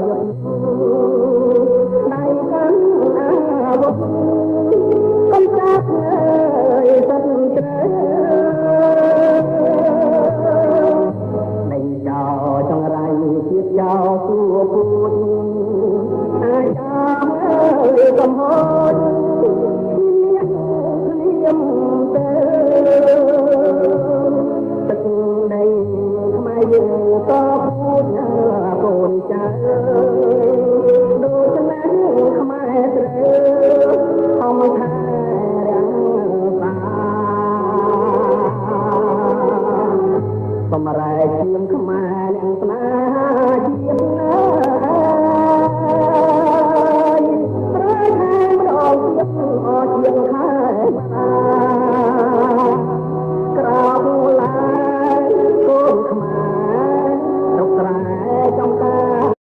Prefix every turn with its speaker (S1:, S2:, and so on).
S1: យុទ្ធ ដៃកាន់អាវុធ កំប្រាក់អើយសិនត្រូវ ដេញចោលចង្រៃជាតិចោល សួរពូជអាចតាមអើយកំហូច នេះភ្លាមទៅទឹកដីខ្មែរយើង ក៏ពូជកូនចៅ។